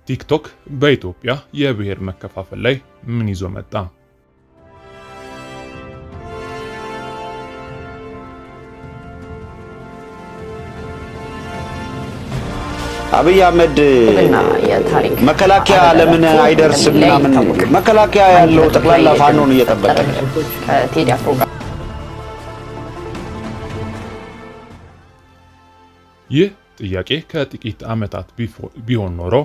ቲክቶክ በኢትዮጵያ የብሔር መከፋፈል ላይ ምን ይዞ መጣ? አብይ አህመድ መከላከያ ለምን አይደርስም ምናምን፣ መከላከያ ያለው ጠቅላላ ፋኖን እየጠበቀ ነው። ከቴዲ አፍሮ ጋር ይህ ጥያቄ ከጥቂት ዓመታት ቢሆን ኖሮ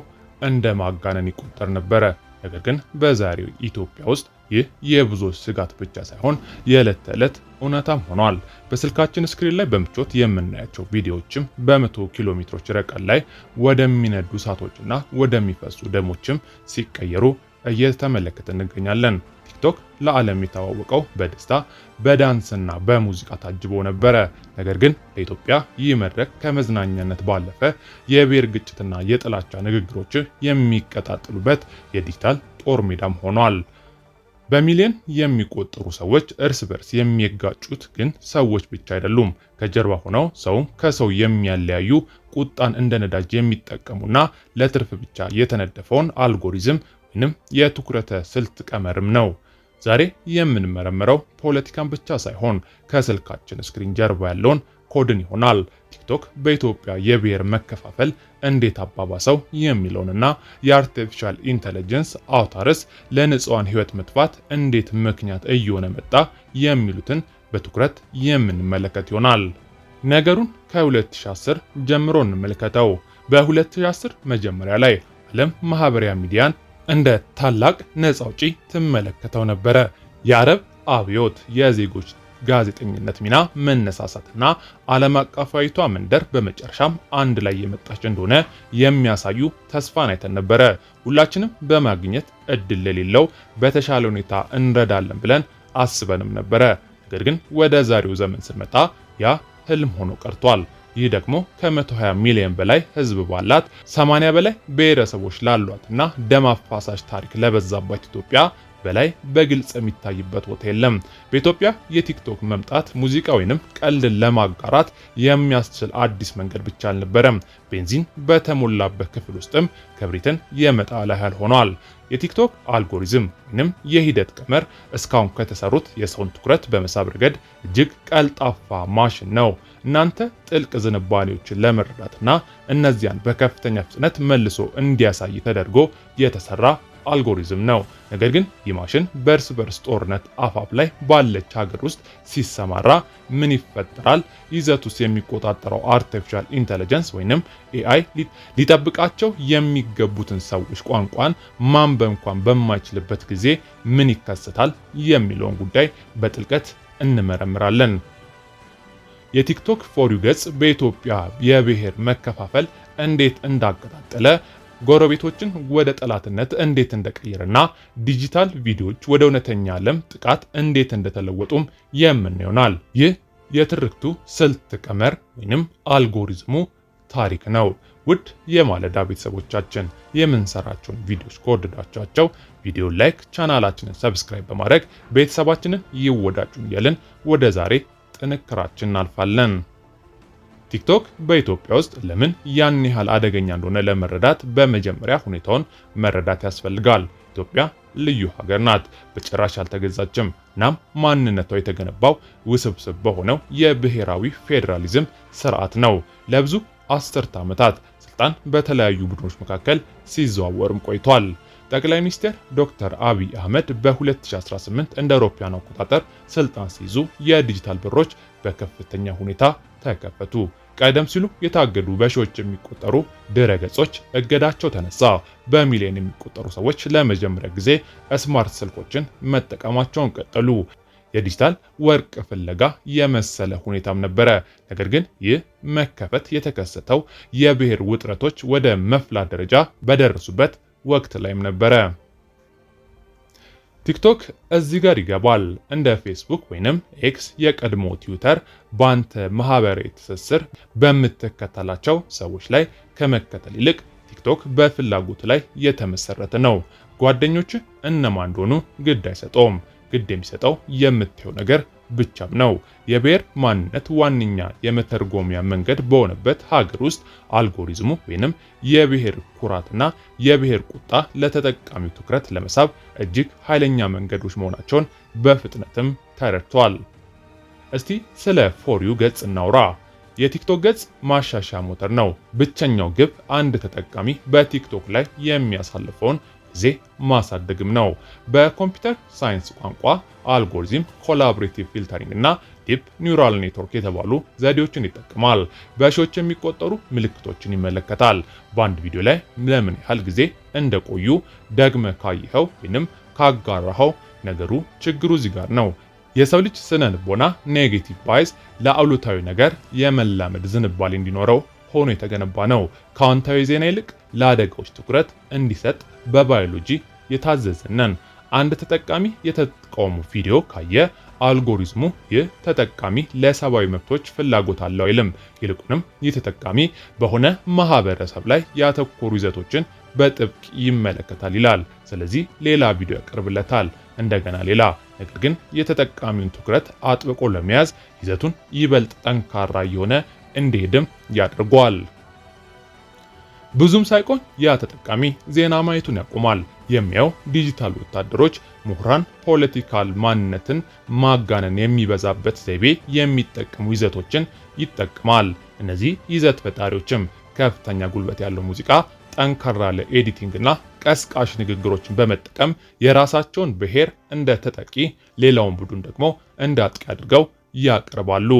እንደ ማጋነን ይቆጠር ነበረ። ነገር ግን በዛሬው ኢትዮጵያ ውስጥ ይህ የብዙዎች ስጋት ብቻ ሳይሆን የዕለት ተዕለት እውነታም ሆኗል። በስልካችን screen ላይ በምቾት የምናያቸው ቪዲዮዎችም በ100 ኪሎ ሜትሮች ርቀት ላይ ወደሚነዱ እሳቶችና ወደሚፈሱ ደሞችም ሲቀየሩ እየተመለከትን እንገኛለን። ቲክቶክ ለዓለም የተዋወቀው በደስታ፣ በዳንስና በሙዚቃ ታጅቦ ነበረ። ነገር ግን ለኢትዮጵያ ይህ መድረክ ከመዝናኛነት ባለፈ የብሔር ግጭትና የጥላቻ ንግግሮች የሚቀጣጥሉበት የዲጂታል ጦር ሜዳም ሆኗል። በሚሊዮን የሚቆጠሩ ሰዎች እርስ በርስ የሚጋጩት ግን ሰዎች ብቻ አይደሉም። ከጀርባ ሆነው ሰውን ከሰው የሚያለያዩ፣ ቁጣን እንደ ነዳጅ የሚጠቀሙና ለትርፍ ብቻ የተነደፈውን አልጎሪዝም ወይንም የትኩረተ ስልት ቀመርም ነው። ዛሬ የምንመረምረው ፖለቲካን ብቻ ሳይሆን ከስልካችን screen ጀርባ ያለውን ኮድን ይሆናል። ቲክቶክ በኢትዮጵያ የብሔር መከፋፈል እንዴት አባባሰው የሚለውንና የ artificial intelligence አውታርስ ለንጹሃን ሕይወት መጥፋት እንዴት ምክንያት እየሆነ መጣ የሚሉትን በትኩረት የምንመለከት ይሆናል። ነገሩን ከ2010 ጀምሮ እንመልከተው። በ2010 መጀመሪያ ላይ ዓለም ማህበራዊ ሚዲያን እንደ ታላቅ ነፃ አውጪ ትመለከተው ነበረ። የአረብ አብዮት፣ የዜጎች ጋዜጠኝነት ሚና መነሳሳትና ዓለም አቀፋዊቷ መንደር በመጨረሻም አንድ ላይ የመጣች እንደሆነ የሚያሳዩ ተስፋን አይተን ነበረ። ሁላችንም በማግኘት እድል ለሌለው በተሻለ ሁኔታ እንረዳለን ብለን አስበንም ነበረ። ነገር ግን ወደ ዛሬው ዘመን ስንመጣ ያ ህልም ሆኖ ቀርቷል። ይህ ደግሞ ከ120 ሚሊዮን በላይ ህዝብ ባላት፣ 80 በላይ ብሔረሰቦች ላሏትና ደም አፋሳሽ ታሪክ ለበዛባት ኢትዮጵያ በላይ በግልጽ የሚታይበት ቦታ የለም። በኢትዮጵያ የቲክቶክ መምጣት ሙዚቃ ወይንም ቀልድን ለማጋራት የሚያስችል አዲስ መንገድ ብቻ አልነበረም። ቤንዚን በተሞላበት ክፍል ውስጥም ክብሪትን የመጣል ያህል ሆኗል። የቲክቶክ አልጎሪዝም ወይንም የሂደት ቀመር እስካሁን ከተሰሩት የሰውን ትኩረት በመሳብ ረገድ እጅግ ቀልጣፋ ማሽን ነው። እናንተ ጥልቅ ዝንባሌዎችን ለመረዳትና እነዚያን በከፍተኛ ፍጥነት መልሶ እንዲያሳይ ተደርጎ የተሰራ አልጎሪዝም ነው። ነገር ግን ይህ ማሽን በእርስ በርስ ጦርነት አፋፍ ላይ ባለች ሀገር ውስጥ ሲሰማራ ምን ይፈጠራል? ይዘቱስ የሚቆጣጠረው artificial intelligence ወይንም AI ሊጠብቃቸው የሚገቡትን ሰዎች ቋንቋን ማንበብ እንኳን በማይችልበት ጊዜ ምን ይከሰታል የሚለውን ጉዳይ በጥልቀት እንመረምራለን። የቲክቶክ For You ገጽ በኢትዮጵያ የብሔር መከፋፈል እንዴት እንዳቀጣጠለ፣ ጎረቤቶችን ወደ ጠላትነት እንዴት እንደቀየረና ዲጂታል ቪዲዮዎች ወደ እውነተኛ ዓለም ጥቃት እንዴት እንደተለወጡም የምናየው ይሆናል። ይህ የትርክቱ ስልት ቀመር ወይንም አልጎሪዝሙ ታሪክ ነው። ውድ የማለዳ ቤተሰቦቻችን፣ የምንሰራቸውን ቪዲዮዎች ከወደዳችኋቸው ቪዲዮ like፣ ቻናላችንን subscribe በማድረግ ቤተሰባችንን ይወዳጁን እያልን ወደ ዛሬ ጥንቅራችን እናልፋለን። ቲክቶክ በኢትዮጵያ ውስጥ ለምን ያን ያህል አደገኛ እንደሆነ ለመረዳት በመጀመሪያ ሁኔታውን መረዳት ያስፈልጋል። ኢትዮጵያ ልዩ ሀገር ናት፣ በጭራሽ አልተገዛችም። እናም ማንነቷ የተገነባው ውስብስብ በሆነው የብሔራዊ ፌዴራሊዝም ስርዓት ነው። ለብዙ አስርተ ዓመታት ስልጣን በተለያዩ ቡድኖች መካከል ሲዘዋወርም ቆይቷል። ጠቅላይ ሚኒስትር ዶክተር አብይ አህመድ በ2018 እንደ አውሮፓውያን አቆጣጠር ስልጣን ሲይዙ የዲጂታል በሮች በከፍተኛ ሁኔታ ተከፈቱ። ቀደም ሲሉ የታገዱ በሺዎች የሚቆጠሩ ድረ-ገጾች እገዳቸው ተነሳ። በሚሊዮን የሚቆጠሩ ሰዎች ለመጀመሪያ ጊዜ smart ስልኮችን መጠቀማቸውን ቀጠሉ። የዲጂታል ወርቅ ፍለጋ የመሰለ ሁኔታም ነበረ። ነገር ግን ይህ መከፈት የተከሰተው የብሔር ውጥረቶች ወደ መፍላት ደረጃ በደረሱበት ወቅት ላይም ነበረ። ቲክቶክ እዚህ ጋር ይገባል። እንደ ፌስቡክ ወይንም ኤክስ፣ የቀድሞ ትዊተር፣ ባንተ ማህበራዊ ትስስር በምትከተላቸው ሰዎች ላይ ከመከተል ይልቅ ቲክቶክ በፍላጎት ላይ የተመሰረተ ነው። ጓደኞች እነማን እንደሆኑ ግድ አይሰጠውም። ግድ የሚሰጠው የምታየው ነገር ብቻም ነው። የብሔር ማንነት ዋነኛ የመተርጎሚያ መንገድ በሆነበት ሀገር ውስጥ አልጎሪዝሙ ወይንም የብሔር ኩራትና የብሔር ቁጣ ለተጠቃሚው ትኩረት ለመሳብ እጅግ ኃይለኛ መንገዶች መሆናቸውን በፍጥነትም ተረድቷል። እስቲ ስለ For You ገጽ እናውራ። የቲክቶክ ገጽ ማሻሻያ ሞተር ነው። ብቸኛው ግብ አንድ ተጠቃሚ በቲክቶክ ላይ የሚያሳልፈውን ጊዜ ማሳደግም ነው። በ computer science ቋንቋ algorithm፣ collaborative filtering እና deep neural network የተባሉ ዘዴዎችን ይጠቀማል። በሺዎች የሚቆጠሩ ምልክቶችን ይመለከታል። በአንድ ቪዲዮ ላይ ለምን ያህል ጊዜ እንደቆዩ ደግመህ ካየኸው ወይንም ካጋራኸው ነገሩ ችግሩ እዚህ ጋር ነው። የሰው ልጅ ስነ ልቦና negative bias ለአሉታዊ ነገር የመላመድ ዝንባሌ እንዲኖረው ሆኖ የተገነባ ነው። ከአዎንታዊ ዜና ይልቅ ለአደጋዎች ትኩረት እንዲሰጥ በባዮሎጂ የታዘዝነን። አንድ ተጠቃሚ የተቃውሞ ቪዲዮ ካየ አልጎሪዝሙ ይህ ተጠቃሚ ለሰብአዊ መብቶች ፍላጎት አለው አይልም። ይልቁንም ይህ ተጠቃሚ በሆነ ማህበረሰብ ላይ ያተኮሩ ይዘቶችን በጥብቅ ይመለከታል ይላል። ስለዚህ ሌላ ቪዲዮ ያቀርብለታል፣ እንደገና ሌላ። ነገር ግን የተጠቃሚውን ትኩረት አጥብቆ ለመያዝ ይዘቱን ይበልጥ ጠንካራ እየሆነ እንዲሄድም ያደርገዋል። ብዙም ሳይቆይ ያ ተጠቃሚ ዜና ማየቱን ያቆማል። የሚያው ዲጂታል ወታደሮች፣ ምሁራን political ማንነትን ማጋነን የሚበዛበት ዘይቤ የሚጠቀሙ ይዘቶችን ይጠቀማል። እነዚህ ይዘት ፈጣሪዎችም ከፍተኛ ጉልበት ያለው ሙዚቃ፣ ጠንካራ ለ editing እና ቀስቃሽ ንግግሮችን በመጠቀም የራሳቸውን ብሔር እንደ ተጠቂ፣ ሌላውን ቡድን ደግሞ እንደ አጥቂ አድርገው ያቀርባሉ።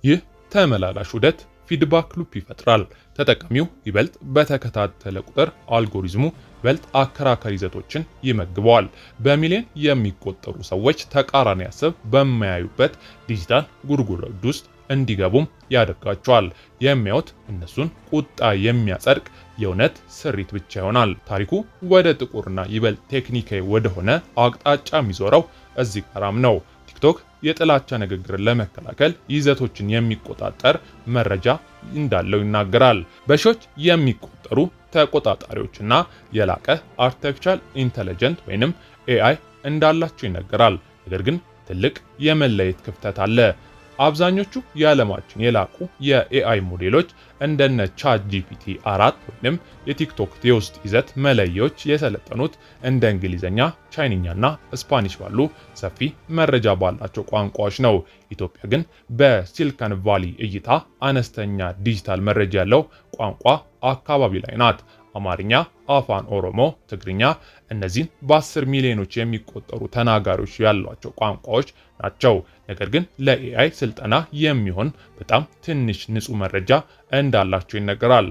ይህ ተመላላሽ ዑደት feedback loop ይፈጥራል። ተጠቃሚው ይበልጥ በተከታተለ ቁጥር አልጎሪዝሙ ይበልጥ አከራካሪ ይዘቶችን ይመግበዋል። በሚሊዮን የሚቆጠሩ ሰዎች ተቃራኒ ሀሳብ በማያዩበት ዲጂታል ጉድጓድ ውስጥ እንዲገቡም ያደርጋቸዋል። የሚያዩት እነሱን ቁጣ የሚያጸድቅ የእውነት ስሪት ብቻ ይሆናል። ታሪኩ ወደ ጥቁርና ይበልጥ ቴክኒካዊ ወደሆነ አቅጣጫ የሚዞረው እዚህ ጋራም ነው። ቲክቶክ የጥላቻ ንግግርን ለመከላከል ይዘቶችን የሚቆጣጠር መረጃ እንዳለው ይናገራል። በሺዎች የሚቆጠሩ ተቆጣጣሪዎችና የላቀ artificial intelligent ወይንም AI እንዳላቸው ይነገራል። ነገር ግን ትልቅ የመለየት ክፍተት አለ። አብዛኞቹ የዓለማችን የላቁ የ AI ሞዴሎች እንደነ ChatGPT 4 ወይንም የቲክቶክ የውስጥ ይዘት መለያዎች የሰለጠኑት እንደ እንግሊዘኛ፣ ቻይንኛና ስፓኒሽ ባሉ ሰፊ መረጃ ባላቸው ቋንቋዎች ነው። ኢትዮጵያ ግን በሲሊከን ቫሊ እይታ አነስተኛ ዲጂታል መረጃ ያለው ቋንቋ አካባቢ ላይ ናት። አማርኛ፣ አፋን ኦሮሞ፣ ትግርኛ እነዚህን በ10 ሚሊዮኖች የሚቆጠሩ ተናጋሪዎች ያሏቸው ቋንቋዎች ናቸው። ነገር ግን ለ AI ስልጠና የሚሆን በጣም ትንሽ ንጹህ መረጃ እንዳላቸው ይነገራል።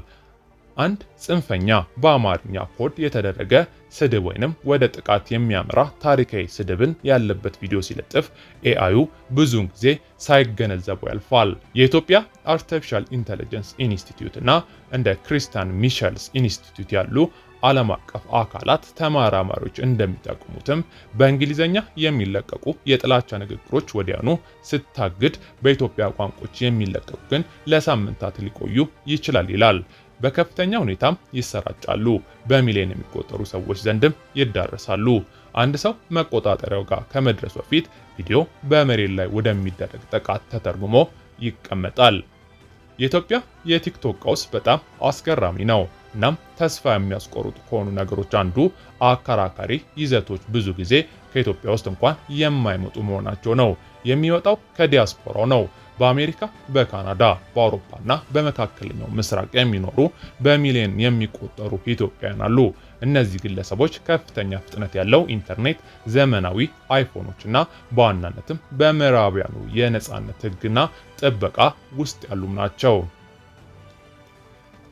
አንድ ጽንፈኛ በአማርኛ ኮድ የተደረገ ስድብ ወይንም ወደ ጥቃት የሚያመራ ታሪካዊ ስድብን ያለበት ቪዲዮ ሲለጥፍ AI ዩ ብዙውን ጊዜ ሳይገነዘበው ያልፋል። የኢትዮጵያ Artificial Intelligence Institute እና እንደ ክሪስቲያን ሚሸልስ ኢንስቲትዩት ያሉ ዓለም አቀፍ አካላት ተመራማሪዎች እንደሚጠቁሙትም በእንግሊዘኛ የሚለቀቁ የጥላቻ ንግግሮች ወዲያውኑ ስታግድ፣ በኢትዮጵያ ቋንቋዎች የሚለቀቁ ግን ለሳምንታት ሊቆዩ ይችላል ይላል። በከፍተኛ ሁኔታም ይሰራጫሉ፣ በሚሊዮን የሚቆጠሩ ሰዎች ዘንድም ይዳረሳሉ። አንድ ሰው መቆጣጠሪያው ጋር ከመድረሱ በፊት ቪዲዮ በመሬት ላይ ወደሚደረግ ጥቃት ተተርጉሞ ይቀመጣል። የኢትዮጵያ የቲክቶክ ቀውስ በጣም አስገራሚ ነው። እናም ተስፋ የሚያስቆርጡ ከሆኑ ነገሮች አንዱ አከራካሪ ይዘቶች ብዙ ጊዜ ከኢትዮጵያ ውስጥ እንኳን የማይመጡ መሆናቸው ነው። የሚወጣው ከዲያስፖራው ነው። በአሜሪካ፣ በካናዳ፣ በአውሮፓና በመካከለኛው ምስራቅ የሚኖሩ በሚሊዮን የሚቆጠሩ ኢትዮጵያውያን አሉ። እነዚህ ግለሰቦች ከፍተኛ ፍጥነት ያለው ኢንተርኔት፣ ዘመናዊ አይፎኖች እና በዋናነትም በምዕራባውያኑ የነጻነት ሕግና ጥበቃ ውስጥ ያሉም ናቸው።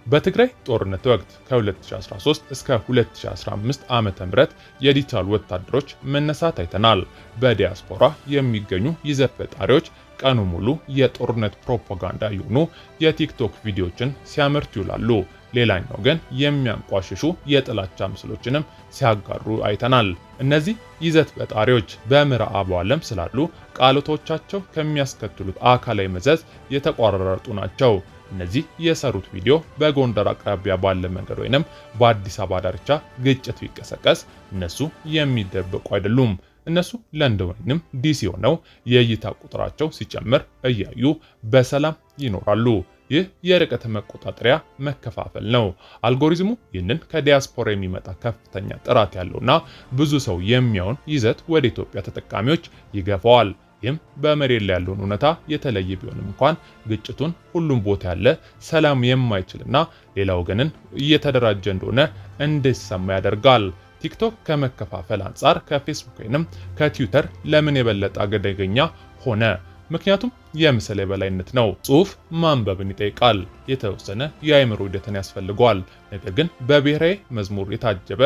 በትግራይ ጦርነት ወቅት ከ2013 እስከ 2015 ዓመተ ምህረት የዲጂታል ወታደሮች መነሳት አይተናል። በዲያስፖራ የሚገኙ ይዘት ፈጣሪዎች ቀኑ ሙሉ የጦርነት ፕሮፓጋንዳ የሆኑ የቲክቶክ ቪዲዮዎችን ሲያመርቱ ይውላሉ። ሌላኛው ግን የሚያንቋሽሹ የጥላቻ ምስሎችንም ሲያጋሩ አይተናል። እነዚህ ይዘት ፈጣሪዎች በምዕራቡ ዓለም ስላሉ ቃላቶቻቸው ከሚያስከትሉት አካላዊ መዘዝ የተቆራረጡ ናቸው። እነዚህ የሰሩት ቪዲዮ በጎንደር አቅራቢያ ባለ መንገድ ወይንም በአዲስ አበባ ዳርቻ ግጭት ቢቀሰቀስ እነሱ የሚደበቁ አይደሉም። እነሱ ለንደን ወይንም ዲሲ ሆነው የእይታ ቁጥራቸው ሲጨምር እያዩ በሰላም ይኖራሉ። ይህ የርቀት መቆጣጠሪያ መከፋፈል ነው። አልጎሪዝሙ ይህንን ከዲያስፖራ የሚመጣ ከፍተኛ ጥራት ያለውና ብዙ ሰው የሚያውን ይዘት ወደ ኢትዮጵያ ተጠቃሚዎች ይገፋዋል። ይህም በመሬት ላይ ያለውን እውነታ የተለየ ቢሆንም እንኳን ግጭቱን ሁሉም ቦታ ያለ ሰላም የማይችልና ሌላ ወገንን እየተደራጀ እንደሆነ እንዲሰማ ያደርጋል። ቲክቶክ ከመከፋፈል አንጻር ከፌስቡክ ወይንም ከትዊተር ለምን የበለጠ አደገኛ ሆነ? ምክንያቱም የምስል የበላይነት ነው። ጽሁፍ ማንበብን ይጠይቃል፣ የተወሰነ የአእምሮ ሂደትን ያስፈልገዋል። ነገር ግን በብሔራዊ መዝሙር የታጀበ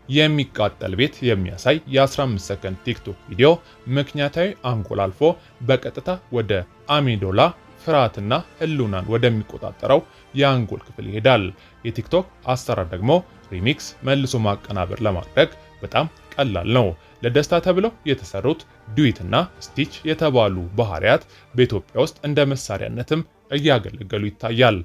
የሚቃጠል ቤት የሚያሳይ የ15 ሰከንድ ቲክቶክ ቪዲዮ ምክንያታዊ አንጎል አልፎ በቀጥታ ወደ amygdala ፍርሃትና ህልውናን ወደሚቆጣጠረው የአንጎል ክፍል ይሄዳል። የቲክቶክ አሰራር ደግሞ remix መልሶ ማቀናበር ለማድረግ በጣም ቀላል ነው። ለደስታ ተብለው የተሰሩት duet እና stitch የተባሉ ባህሪያት በኢትዮጵያ ውስጥ እንደ መሳሪያነትም እያገለገሉ ይታያል።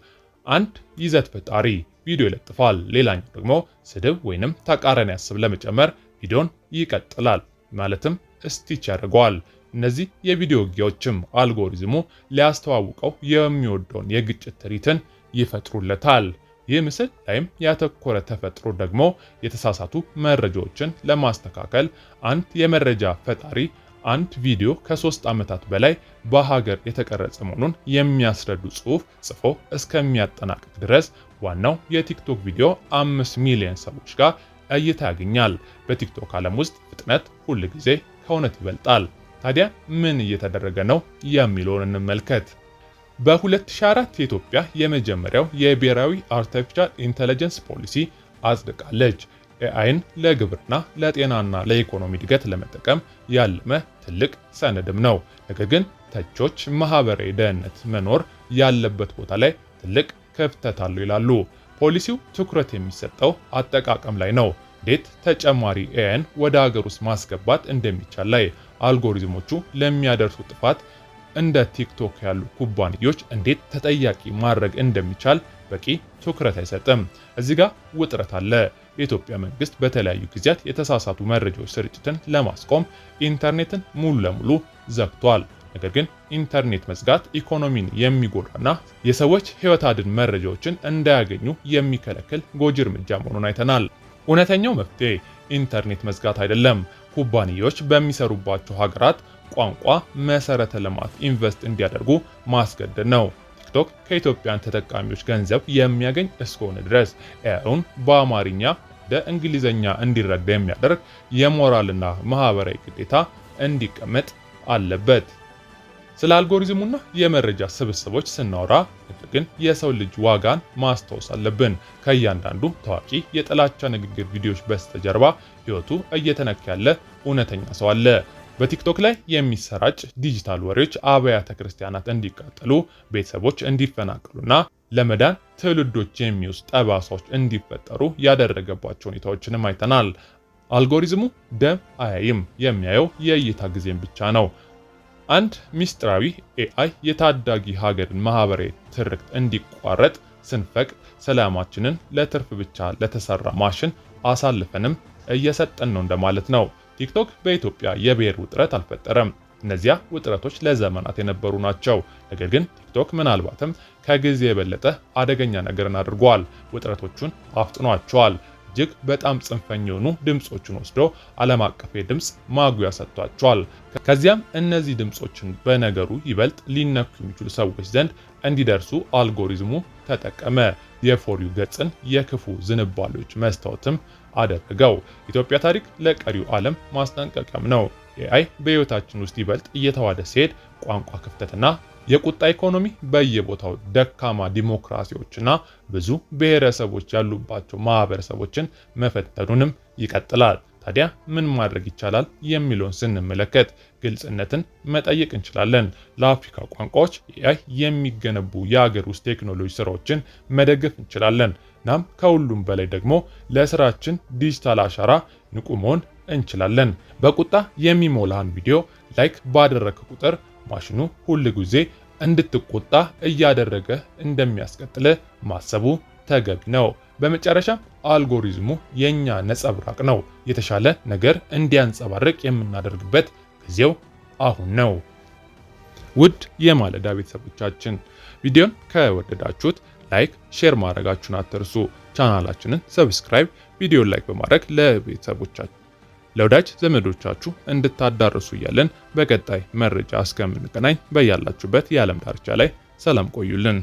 አንድ ይዘት ፈጣሪ ቪዲዮ ይለጥፋል፣ ሌላኛው ደግሞ ስድብ ወይንም ተቃራኒ ሀሳብ ለመጨመር ቪዲዮን ይቀጥላል፣ ማለትም stitch ያደርገዋል። እነዚህ የቪዲዮ ውጊያዎችም አልጎሪዝሙ ሊያስተዋውቀው የሚወደውን የግጭት ትርኢትን ይፈጥሩለታል። ይህ ምስል ላይም ያተኮረ ተፈጥሮ ደግሞ የተሳሳቱ መረጃዎችን ለማስተካከል አንድ የመረጃ ፈጣሪ አንድ ቪዲዮ ከ3 ዓመታት በላይ በሀገር የተቀረጸ መሆኑን የሚያስረዱ ጽሑፍ ጽፎ እስከሚያጠናቅቅ ድረስ ዋናው የቲክቶክ ቪዲዮ 5 ሚሊዮን ሰዎች ጋር እይታ ያገኛል። በቲክቶክ ዓለም ውስጥ ፍጥነት ሁል ጊዜ ከእውነት ይበልጣል። ታዲያ ምን እየተደረገ ነው የሚለውን እንመልከት። በ2004 የኢትዮጵያ የመጀመሪያው የብሔራዊ artificial intelligence ፖሊሲ አጽድቃለች። AI ን ለግብርና፣ ለጤናና ለኢኮኖሚ እድገት ለመጠቀም ያለመ ትልቅ ሰነድም ነው። ነገር ግን ተቺዎች ማህበራዊ ደህንነት መኖር ያለበት ቦታ ላይ ትልቅ ክፍተት አለው ይላሉ። ፖሊሲው ትኩረት የሚሰጠው አጠቃቀም ላይ ነው። እንዴት ተጨማሪ AI ን ወደ ሀገር ውስጥ ማስገባት እንደሚቻል ላይ፣ አልጎሪዝሞቹ ለሚያደርሱ ጥፋት እንደ ቲክቶክ ያሉ ኩባንያዎች እንዴት ተጠያቂ ማድረግ እንደሚቻል በቂ ትኩረት አይሰጥም። እዚህ ጋር ውጥረት አለ። የኢትዮጵያ መንግስት በተለያዩ ጊዜያት የተሳሳቱ መረጃዎች ስርጭትን ለማስቆም ኢንተርኔትን ሙሉ ለሙሉ ዘግቷል። ነገር ግን ኢንተርኔት መዝጋት ኢኮኖሚን የሚጎዳና የሰዎች ሕይወት አድን መረጃዎችን እንዳያገኙ የሚከለክል ጎጂ እርምጃ መሆኑን አይተናል። እውነተኛው መፍትሄ ኢንተርኔት መዝጋት አይደለም። ኩባንያዎች በሚሰሩባቸው ሀገራት ቋንቋ መሰረተ ልማት invest እንዲያደርጉ ማስገደድ ነው። ቲክቶክ ከኢትዮጵያን ተጠቃሚዎች ገንዘብ የሚያገኝ እስከሆነ ድረስ AI ውን በአማርኛ ወደ እንግሊዘኛ እንዲረዳ የሚያደርግ የሞራልና ማህበራዊ ግዴታ እንዲቀመጥ አለበት። ስለ አልጎሪዝሙና የመረጃ ስብስቦች ስናወራ ነገር ግን የሰው ልጅ ዋጋን ማስታወስ አለብን። ከእያንዳንዱ ታዋቂ የጥላቻ ንግግር ቪዲዮዎች በስተጀርባ ሕይወቱ እየተነካ ያለ እውነተኛ ሰው አለ። በቲክቶክ ላይ የሚሰራጭ ዲጂታል ወሬዎች አብያተ ክርስቲያናት እንዲቃጠሉ፣ ቤተሰቦች እንዲፈናቀሉና ለመዳን ትውልዶች የሚወስድ ጠባሳዎች እንዲፈጠሩ ያደረገባቸው ሁኔታዎችንም አይተናል። አልጎሪዝሙ ደም አያይም፣ የሚያየው የእይታ ጊዜን ብቻ ነው። አንድ ሚስጥራዊ AI የታዳጊ ሀገርን ማህበራዊ ትርክት እንዲቋረጥ ስንፈቅድ ሰላማችንን ለትርፍ ብቻ ለተሰራ ማሽን አሳልፈንም እየሰጠን ነው እንደማለት ነው። ቲክቶክ በኢትዮጵያ የብሔር ውጥረት አልፈጠረም። እነዚያ ውጥረቶች ለዘመናት የነበሩ ናቸው። ነገር ግን ቲክቶክ ምናልባትም ከጊዜ የበለጠ አደገኛ ነገርን አድርጓል። ውጥረቶቹን አፍጥኗቸዋል። እጅግ በጣም ጽንፈኛ የሆኑ ድምፆችን ወስዶ ዓለም አቀፍ የድምፅ ማጉያ ሰጥቷቸዋል። ከዚያም እነዚህ ድምፆችን በነገሩ ይበልጥ ሊነኩ የሚችሉ ሰዎች ዘንድ እንዲደርሱ አልጎሪዝሙ ተጠቀመ። የ For You ገጽን የክፉ ዝንባሌዎች መስታወትም አደረገው። ኢትዮጵያ ታሪክ ለቀሪው ዓለም ማስጠንቀቂያም ነው። AI በሕይወታችን ውስጥ ይበልጥ እየተዋሃደ ሲሄድ ቋንቋ ክፍተትና የቁጣ ኢኮኖሚ በየቦታው ደካማ ዲሞክራሲዎችና ብዙ ብሔረሰቦች ያሉባቸው ማህበረሰቦችን መፈተኑንም ይቀጥላል። ታዲያ ምን ማድረግ ይቻላል የሚለውን ስንመለከት ግልጽነትን መጠየቅ እንችላለን። ለአፍሪካ ቋንቋዎች AI የሚገነቡ የሀገር ውስጥ ቴክኖሎጂ ስራዎችን መደገፍ እንችላለን። እናም ከሁሉም በላይ ደግሞ ለስራችን ዲጂታል አሻራ ንቁ መሆን እንችላለን። በቁጣ የሚሞላህን ቪዲዮ like ባደረግክ ቁጥር ማሽኑ ሁል ጊዜ እንድትቆጣ እያደረገ እንደሚያስቀጥል ማሰቡ ተገቢ ነው። በመጨረሻም አልጎሪዝሙ የኛ ነጸብራቅ ነው። የተሻለ ነገር እንዲያንጸባርቅ የምናደርግበት ጊዜው አሁን ነው። ውድ የማለዳ ቤተሰቦቻችን ቪዲዮን ከወደዳችሁት like፣ share ማድረጋችሁን አትርሱ። ቻናላችንን subscribe፣ ቪዲዮን like በማድረግ ለቤተሰቦቻችሁ ለወዳጅ ዘመዶቻችሁ እንድታዳርሱ እያለን በቀጣይ መረጃ እስከምንገናኝ በያላችሁበት የዓለም ዳርቻ ላይ ሰላም ቆዩልን።